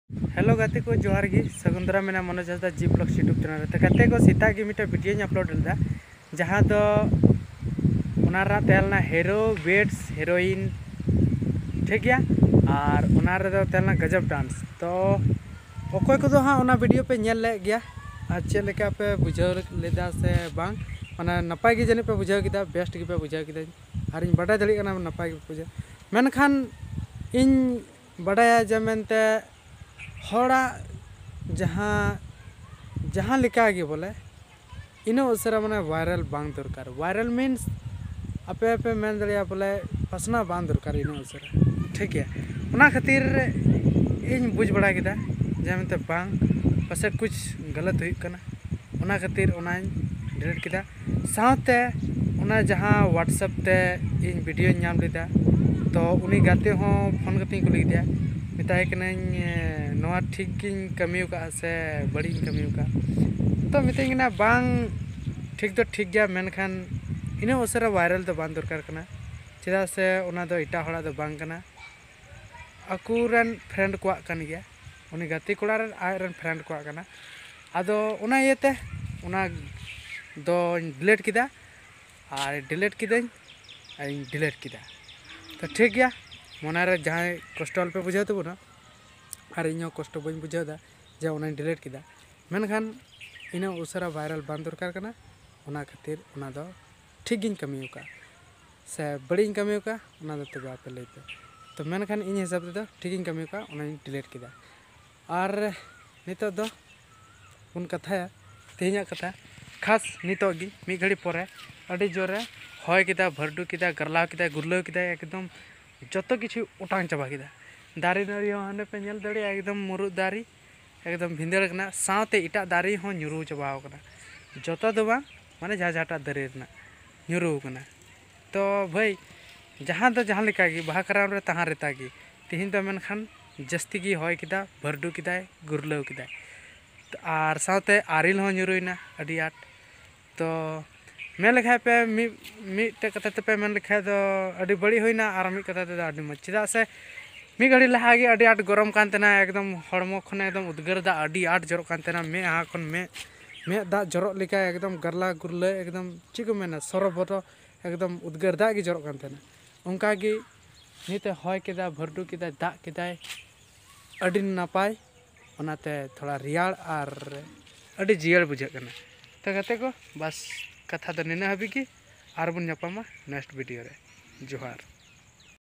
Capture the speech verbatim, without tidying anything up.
Hello ᱜᱟᱛᱮ ᱠᱚ, ᱡᱚᱦᱟᱨ ᱜᱮ᱾ ᱥᱟᱹᱜᱩᱱ ᱫᱟᱨᱟᱢ ᱢᱮᱱᱟᱜᱼᱟ ᱢᱚᱱᱳᱡᱽ ᱦᱟᱸᱥᱫᱟ G Vlogs YouTube channel ᱨᱮ᱾ ᱛᱚ ᱜᱟᱛᱮ ᱠᱚ, ᱥᱮᱛᱟᱜ ᱜᱮ ᱢᱤᱫᱴᱮᱱ ᱵᱷᱤᱰᱤᱭᱳᱧ ᱟᱯᱞᱳᱰ ᱞᱮᱫᱟ, ᱡᱟᱦᱟᱸ ᱫᱚ ᱚᱱᱟ ᱨᱮᱱᱟᱜ ᱛᱟᱦᱮᱸ ᱞᱮᱱᱟ ᱦᱮᱨᱳ ᱵᱮᱴᱥ ᱦᱮᱨᱳᱭᱤᱱ, ᱴᱷᱤᱠ ᱜᱮᱭᱟ᱾ ᱟᱨ ᱚᱱᱟ ᱨᱮᱫᱚ ᱛᱟᱦᱮᱸ ᱞᱮᱱᱟ ᱜᱟᱡᱟᱵ ᱰᱟᱱᱥ᱾ ᱛᱚ ᱚᱠᱚᱭ ᱠᱚᱫᱚ ᱦᱟᱸᱜ ᱚᱱᱟ ᱵᱷᱤᱰᱤᱭᱳ ᱯᱮ ᱧᱮᱞ ᱞᱮᱫ ᱜᱮᱭᱟ, ᱟᱨ ᱪᱮᱫ ᱞᱮᱠᱟ ᱯᱮ ᱵᱩᱡᱷᱟᱹᱣ ᱞᱮᱫᱟ ᱥᱮ ᱵᱟᱝ? ᱢᱟᱱᱮ ᱱᱟᱯᱟᱭ ᱜᱮ ᱡᱟᱹᱱᱤᱡ ᱯᱮ ᱵᱩᱡᱷᱟᱹᱣ ᱠᱮᱫᱟ, ᱵᱮᱥᱴ ᱜᱮᱯᱮ ᱵᱩᱡᱷᱟᱹᱣ ᱠᱮᱫᱟ, ᱟᱨᱤᱧ ᱵᱟᱰᱟᱭ ᱫᱟᱲᱮᱭᱟᱜ ᱠᱟᱱᱟ ᱱᱟᱯᱟᱭ ᱜᱮᱯᱮ ᱵᱩᱡᱷᱟᱹᱣ᱾ ᱢᱮᱱᱠᱷᱟᱱ ᱤᱧ ᱵᱟᱰᱟᱭᱟ ᱡᱮ ᱢᱮᱱᱛᱮ ᱦᱚᱲᱟᱜ ᱡᱟᱦᱟᱸ, ᱡᱟᱦᱟᱸ ᱞᱮᱠᱟ ᱜᱮ ᱵᱚᱞᱮ, ᱤᱱᱟᱹᱜ ᱩᱥᱟᱹᱨᱟ ᱢᱟᱱᱮ ᱵᱷᱟᱭᱨᱟᱞ ᱵᱟᱝ ᱫᱚᱨᱠᱟᱨ᱾ ᱵᱷᱟᱭᱨᱟᱞ ᱢᱤᱱᱥ ᱟᱯᱮ ᱯᱮ ᱢᱮᱱ ᱫᱟᱲᱮᱭᱟᱜᱼᱟ ᱵᱚᱞᱮ ᱯᱟᱥᱱᱟᱣ ᱵᱟᱝ ᱫᱚᱨᱠᱟᱨ ᱤᱱᱟᱹᱜ ᱩᱥᱟᱹᱨᱟ, ᱴᱷᱤᱠ ᱜᱮᱭᱟ᱾ ᱚᱱᱟ ᱠᱷᱟᱹᱛᱤᱨ ᱤᱧ ᱵᱩᱡᱽ ᱵᱟᱲᱟ ᱠᱮᱫᱟ ᱡᱮ ᱢᱮᱱᱛᱮ ᱵᱟᱝ, ᱯᱟᱥᱮᱡ ᱠᱩᱪ ᱜᱟᱞᱟᱛ ᱦᱩᱭᱩᱜ ᱠᱟᱱᱟ, ᱚᱱᱟ ᱠᱷᱟᱹᱛᱤᱨ ᱚᱱᱟᱧ ᱰᱤᱞᱤᱴ ᱠᱮᱫᱟ᱾ ᱥᱟᱶᱛᱮ ᱚᱱᱟ ᱡᱟᱦᱟᱸ WhatsApp ᱛᱮ ᱤᱧ ᱵᱷᱤᱰᱤᱭᱳᱧ ᱧᱟᱢ ᱞᱮᱫᱟ, ᱛᱚ ᱩᱱᱤ ᱜᱟᱛᱮ ᱦᱚᱸ ᱯᱷᱳᱱ ᱠᱟᱛᱮᱧ ᱠᱩᱞᱤ ᱠᱮᱫᱮᱭᱟ, ᱢᱮᱛᱟᱭ ᱠᱟᱹᱱᱟᱹᱧ, "ᱱᱚᱣᱟ ᱴᱷᱤᱠ ᱜᱤᱧ ᱠᱟᱹᱢᱤ ᱟᱠᱟᱫᱼᱟ ᱥᱮ ᱵᱟᱹᱲᱤᱡ ᱤᱧ ᱠᱟᱹᱢᱤ ᱟᱠᱟᱫᱼᱟ?" ᱛᱚ ᱢᱤᱛᱟᱹᱧ ᱠᱟᱱᱟ, "ᱵᱟᱝ, ᱴᱷᱤᱠ ᱫᱚ ᱴᱷᱤᱠ ᱜᱮᱭᱟ, ᱢᱮᱱᱠᱷᱟᱱ ᱤᱱᱟᱹᱜ ᱩᱥᱟᱹᱨᱟ ᱵᱷᱟᱭᱨᱟᱞ ᱫᱚ ᱵᱟᱝ ᱫᱚᱨᱠᱟᱨ ᱠᱟᱱᱟ, ᱪᱮᱫᱟᱜ ᱥᱮ ᱚᱱᱟ ᱫᱚ ᱮᱴᱟᱜ ᱦᱚᱲᱟᱜ ᱫᱚ ᱵᱟᱝ ᱠᱟᱱᱟ, ᱟᱠᱚᱨᱮᱱ ᱯᱷᱨᱮᱱᱰ ᱠᱚᱣᱟᱜ ᱠᱟᱱ ᱜᱮᱭᱟ, ᱩᱱᱤ ᱜᱟᱛᱮ ᱠᱚᱲᱟ ᱨᱮᱱ ᱟᱡᱨᱮᱱ ᱯᱷᱨᱮᱱᱰ ᱠᱚᱣᱟᱜ ᱠᱟᱱᱟ᱾ ᱟᱫᱚ ᱚᱱᱟ ᱤᱭᱟᱹᱛᱮ ᱚᱱᱟ ᱫᱚᱧ ᱰᱤᱞᱤᱴ ᱠᱮᱫᱟ, ᱟᱨ ᱰᱤᱞᱤᱴ ᱠᱤᱫᱟᱹᱧ, ᱟᱨᱤᱧ ᱰᱤᱞᱤᱴ ᱠᱮᱫᱟ᱾ ᱛᱚ ᱴᱷᱤᱠ ᱜᱮᱭᱟ, ᱢᱚᱱᱮᱨᱮ ᱡᱟᱦᱟᱸᱭ ᱠᱚᱥᱴᱚ ᱟᱞᱚᱯᱮ ᱵᱩᱡᱷᱟᱹᱣ ᱛᱟᱵᱚᱱᱟ, ᱟᱨ ᱤᱧᱦᱚᱸ ᱠᱚᱥᱴᱚ ᱵᱟᱹᱧ ᱵᱩᱡᱷᱟᱹᱣ ᱮᱫᱟ ᱡᱮ ᱚᱱᱟᱧ ᱰᱤᱞᱤᱴ ᱠᱮᱫᱟ, ᱢᱮᱱᱠᱷᱟᱱ ᱤᱱᱟᱹᱜ ᱩᱥᱟᱹᱨᱟ ᱵᱷᱟᱭᱨᱟᱞ ᱵᱟᱝ ᱫᱚᱨᱠᱟᱨ ᱠᱟᱱᱟ᱾ ᱚᱱᱟ ᱠᱷᱟᱹᱛᱤᱨ ᱚᱱᱟ ᱫᱚ ᱴᱷᱤᱠ ᱜᱤᱧ ᱠᱟᱹᱢᱤ ᱟᱠᱟᱫᱼᱟ ᱥᱮ ᱵᱟᱹᱲᱤᱡ ᱤᱧ ᱠᱟᱹᱢᱤ ᱟᱠᱟᱫᱼᱟ, ᱚᱱᱟ ᱫᱚ ᱛᱚᱵᱮ ᱟᱯᱮ ᱞᱟᱹᱭ ᱯᱮ᱾ ᱛᱚ ᱢᱮᱱᱠᱷᱟᱱ ᱤᱧ ᱦᱤᱥᱟᱹᱵ ᱛᱮᱫᱚ ᱴᱷᱤᱠ ᱤᱧ ᱠᱟᱹᱢᱤ ᱟᱠᱟᱫᱼᱟ, ᱚᱱᱟᱧ ᱰᱤᱞᱤᱴ ᱠᱮᱫᱟ᱾ ᱟᱨ ᱱᱤᱛᱚᱜ ᱫᱚ ᱵᱚᱱ ᱠᱟᱛᱷᱟᱭᱟ ᱛᱮᱦᱮᱧᱟᱜ ᱠᱟᱛᱷᱟ, ᱠᱷᱟᱥ ᱱᱤᱛᱚᱜ ᱜᱮ ᱢᱤᱫ ᱜᱷᱟᱹᱲᱤ ᱯᱚᱨᱮ ᱟᱹᱰᱤ ᱡᱳᱨᱮ ᱦᱚᱭ ᱠᱮᱫᱟ, ᱵᱷᱟᱹᱨᱰᱩ ᱠᱮᱫᱟ, ᱜᱟᱨᱞᱟᱣ ᱠᱮᱫᱟ, ᱜᱩᱨᱞᱟᱹᱣ ᱠᱮᱫᱟ, ᱮᱠᱫᱚᱢ ᱡᱚᱛᱚ ᱠᱤᱪᱷᱩ ᱚᱴᱟᱝ ᱪᱟᱵᱟ ᱠᱮᱫᱟ᱾ ᱫᱟᱨᱮ ᱱᱟᱹᱲᱤ ᱦᱚᱸ ᱦᱟᱸᱰᱮ ᱯᱮ ᱧᱮᱞ ᱫᱟᱲᱮᱭᱟᱜᱼᱟ, ᱮᱠᱫᱚᱢ ᱢᱩᱨᱩᱫ ᱫᱟᱨᱮ ᱮᱠᱫᱚᱢ ᱵᱷᱤᱸᱫᱟᱹᱲ ᱠᱟᱱᱟ, ᱥᱟᱶᱛᱮ ᱮᱴᱟᱜ ᱫᱟᱨᱮ ᱦᱚᱸ ᱧᱩᱨᱩ ᱪᱟᱵᱟᱣ ᱠᱟᱱᱟ᱾ ᱡᱚᱛᱚ ᱫᱚ ᱵᱟᱝ, ᱢᱟᱱᱮ ᱡᱟᱦᱟᱸ ᱡᱟᱦᱟᱸᱴᱟᱜ ᱫᱟᱨᱮ ᱨᱮᱱᱟᱜ ᱧᱩᱨᱩ ᱠᱟᱱᱟ᱾ ᱛᱚ ᱵᱷᱟᱹᱭ, ᱡᱟᱦᱟᱸ ᱫᱚ ᱡᱟᱦᱟᱸ ᱞᱮᱠᱟ ᱜᱮ, ᱵᱟᱦᱟ ᱠᱟᱨᱟᱢ ᱨᱮ ᱛᱟᱦᱮᱸ ᱨᱮᱛᱟ ᱜᱮ, ᱛᱮᱦᱮᱧ ᱫᱚ ᱢᱮᱱᱠᱷᱟᱱ ᱡᱟᱹᱥᱛᱤ ᱜᱮ ᱦᱚᱭ ᱠᱮᱫᱟ, ᱵᱷᱟᱹᱨᱰᱩ ᱠᱮᱫᱟᱭ, ᱜᱩᱨᱞᱟᱹᱣ ᱠᱮᱫᱟᱭ, ᱟᱨ ᱥᱟᱶᱛᱮ ᱟᱨᱮᱞ ᱦᱚᱸ ᱧᱩᱨᱩᱭᱮᱱᱟ ᱟᱹᱰᱤ ᱟᱸᱴ᱾ ᱛᱚ ᱢᱮᱱ ᱞᱮᱠᱷᱟᱡ ᱯᱮ, ᱢᱤᱫ, ᱢᱤᱫᱴᱮᱡ ᱠᱟᱛᱷᱟ ᱛᱮᱯᱮ ᱢᱮᱱ ᱞᱮᱠᱷᱟᱡ ᱫᱚ ᱟᱹᱰᱤ ᱵᱟᱹᱲᱤᱡ ᱦᱩᱭᱱᱟ, ᱟᱨ ᱢᱤᱫ ᱠᱟᱛᱷᱟ ᱛᱮᱫᱚ ᱟᱹᱰᱤ ᱢᱚᱡᱽ, ᱪᱮᱫᱟᱜ ᱥᱮ ᱢᱤᱫ ᱜᱷᱟᱹᱲᱤ ᱞᱟᱦᱟ ᱜᱮ ᱟᱹᱰᱤ ᱟᱸᱴ ᱜᱚᱨᱚᱢ ᱠᱟᱱ ᱛᱟᱦᱮᱱᱟ, ᱮᱠᱫᱚᱢ ᱦᱚᱲᱢᱚ ᱠᱷᱚᱱ ᱮᱠᱫᱚᱢ ᱩᱫᱽᱜᱟᱹᱨ ᱫᱟᱜ ᱟᱹᱰᱤ ᱟᱸᱴ ᱡᱚᱨᱚᱜ ᱠᱟᱱ ᱛᱟᱦᱮᱱᱟ, ᱢᱮᱫᱦᱟ ᱠᱷᱚᱱ ᱢᱮᱫ ᱢᱮᱫ ᱫᱟᱜ ᱡᱚᱨᱚᱜ ᱞᱮᱠᱟ ᱮᱠᱫᱚᱢ ᱜᱟᱨᱞᱟ ᱜᱩᱨᱞᱟᱹ, ᱮᱠᱫᱚᱢ ᱪᱮᱫ ᱠᱚ ᱢᱮᱱᱟ, ᱥᱚᱨᱚᱵᱚᱨᱚ ᱮᱠᱫᱚᱢ ᱩᱫᱽᱜᱟᱹᱨ ᱫᱟᱜ ᱜᱮ ᱡᱚᱨᱚᱜ ᱠᱟᱱ ᱛᱟᱦᱮᱱᱟ᱾ ᱚᱱᱠᱟ ᱜᱮ ᱱᱤᱛ ᱮ ᱦᱚᱭ ᱠᱮᱫᱟ, ᱵᱷᱟᱹᱨᱰᱩ ᱠᱮᱫᱟᱭ, ᱫᱟᱜ ᱠᱮᱫᱟᱭ, ᱟᱹᱰᱤ ᱱᱟᱯᱟᱭ᱾ ᱚᱱᱟᱛᱮ ᱛᱷᱚᱲᱟ ᱨᱮᱭᱟᱲ ᱟᱨ ᱟᱹᱰᱤ ᱡᱤᱭᱟᱹᱲ ᱵᱩᱡᱷᱟᱹᱜ ᱠᱟᱱᱟ᱾ ᱛᱚ ᱜᱟᱛᱮ ᱠᱚ, ᱵᱟᱥ ᱠᱟᱛᱷᱟ ᱫᱚ ᱱᱤᱱᱟᱹᱜ ᱦᱟᱹᱵᱤᱡ ᱜᱮ᱾ ᱟᱨᱵᱚᱱ ᱧᱟᱯᱟᱢᱟ next video ᱨᱮ᱾ ᱡᱚᱦᱟᱨ᱾